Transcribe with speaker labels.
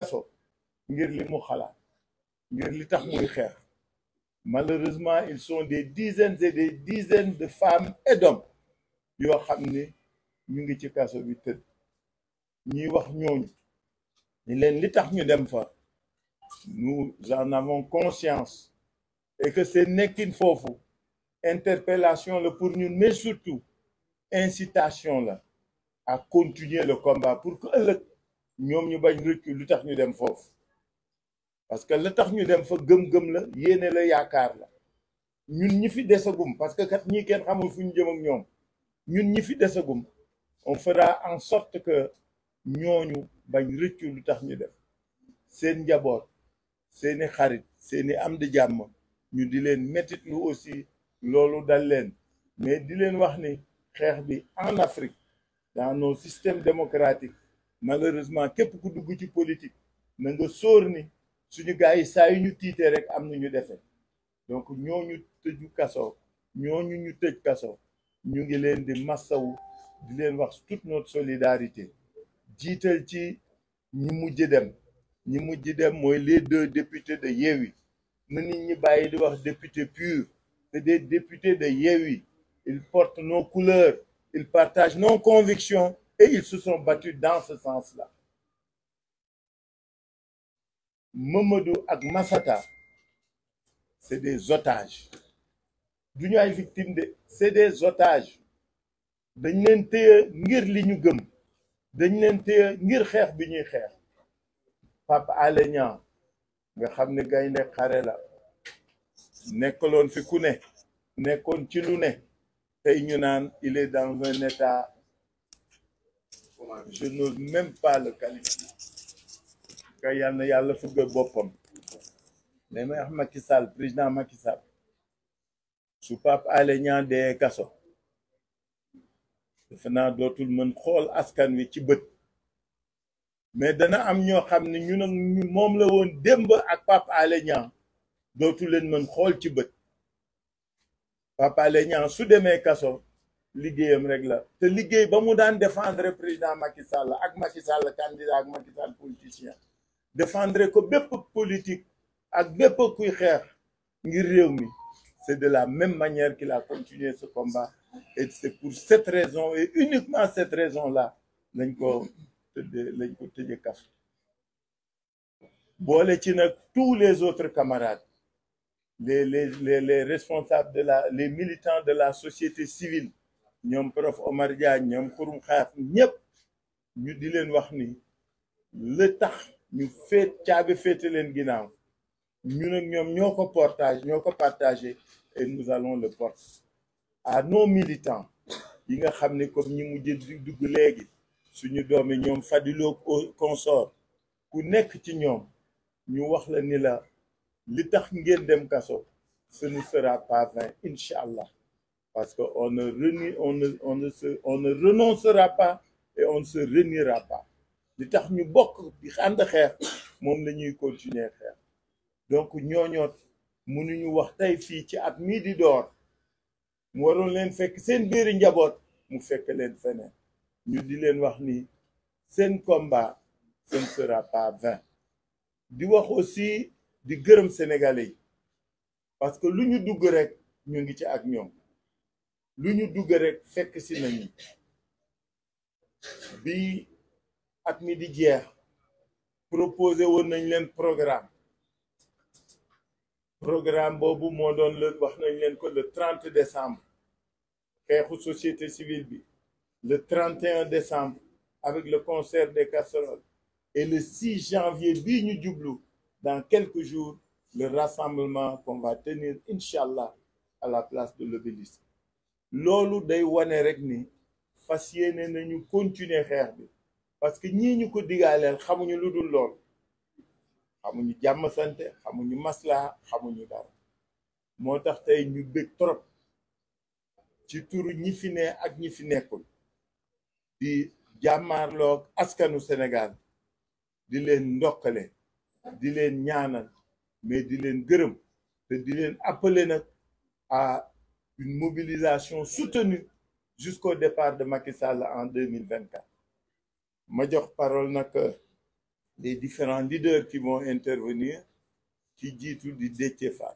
Speaker 1: kaso ngir li mu xalaat ngir li tax muy xeex. Malheureusement ils sont des dizaines et des dizaines de femmes et d'hommes yoo xam ni ñu ngi ci kaso bi tëdd. ñuy wax ñooñu ni leen li tax ñu dem fa nous en avons conscience et que c'est nekkin foofu interpellation la pour ñun, mais surtout incitation la à continuer le combat pour que ëllëg ñoom ñu bañ rëccu lu tax ñu dem foofu. parce que la tax ñu dem fa gëm-gëm la, yéene la, yaakaar la. ñun ñi fi desagum parce que kat ñii kenn xamul fu ñu jëm ak ñoom, ñun ñi fi desagum on fera en sorte que ñooñu bañ rëccu lu tax ñu def. seen njaboot, seeni xarit, seeni am di jàmm ñu di leen mettit lu aussi loolu dal leen, mais di leen wax ni xeex bi en Afrique dans nos systèmes démocratiques malheureusement képp ku dugg ci politique na nga sóor ni suñu gars yi saa yu ñu tiitee rek am na ñu defee. donc ñooñu tëju kaso, ñooñu ñu tëj kaso, ñu ngi leen di massawu di leen wax toute notre solidarité. jiital ci ñi mujj dem. ñi mujj dem mooy les 2 députés de Yewwi. na nit ñi bàyyi di wax député pur, c'est des députés de Yewwi. Ils portent nos couleurs, ils partagent nos convictions et ils se sont battus dans ce sens-là. Mamadou ak Massata c'est des otages. du ñu ay victimes de, c'est des otages. dañ leen téye ngir li ñu gëm, dañ leen téye ngir xeex bi ñuy xeex. Pape Alé Niang nga xam ne gaynde xare la, nekkaloon fi ku ne, nekkoon ci lu ne, tey ñu naan il est dans un état, je n'ose même pas le qualifier. ka yal na yàlla fuggal boppam. mais may wax Macky Sall, président Macky Sall, su Pape Alé Niang dee kaso defe naa dootul mën xool askan wi ci bët. mais dana am ñoo xam ne ñu nag moom la woon démb ak Pape Alé Niang dootu leen mën xool ci bët. Pape Alé Niang su demee kaso liggéeyam rek la, te liggéey ba mu daan défendre président Macky Sall ak Macky Sall candidat ak Macky Sall politicien, défendre ko bépp politique ak bépp kuy xeex ngir réew mi, c'est de la même manière qu'il a continué ce combat. et c'est pour cette raison et uniquement cette raison-là lañ ko tëjee kaso. boole ci nag tous les autres camarades, les responsables les militants de la société civile, ñoom prof Omar Diagne, ñoom Xurum Xaaf, ñëpp ñu di leen wax ni le tax ñu caabi féete leen ginnaaw ñun ak ñoom ñoo ko partagé et nous allons le porter à nos militants yi nga xam ne comme ñi mujj dugg léegi suñu doomi ñoom Fadilou consort, ku nekk ci ñoom ñu wax la ni la li tax ngeen dem kaso ce ne sera pas vain, Inch'Allah, parce que on ne renoncera pas et on ne se reniera pas. li tax ñu bokk di ànd xeex moom la ñuy continuer xeex. donc ñooñoot mënuñu wax tey fii ci at mii di door mu waroon leen fekk seen biiri njaboot mu fekk leen feneen. ñu di leen wax ni seen combat ce ne sera pas vain. di wax aussi di gërëm Sénégalais yi parce que lu ñu dugg rek ñu ngi ci ak ñoom, lu ñu dugg rek fekk si nañu. bi at mi di jeex proposé woon nañ leen programme boobu moo doon wax nañ leen ko le 30 décembre xeexu société civile bi, le 31 décembre avec le concert des casseroles, et le 6 janvier bii ñu jublu dans quelques jours le rassemblement qu'on va tenir Inch'Allah à la place de l'Obélisque. loolu day wane rek ni fas yéene nañu continuer xeex bi, parce que ñii ñu ko digaaleel xamuñu lu dul lool, xamuñu jàmm sante, xamuñu maslaa, xamuñu dara. moo tax tey ñu bëgg trop ci turu ñi fi ne ak ñi fi nekkul di jàmmaarloog askanu Sénégal, di leen ndokkale, di leen ñaanal, mais di leen gërëm te di leen appeler nag à une mobilisation soutenue jusqu'au départ de Macky Sall en 2024. ma jox parole nag les différents leaders qui vont intervenir ci jiitu di Déthié Fall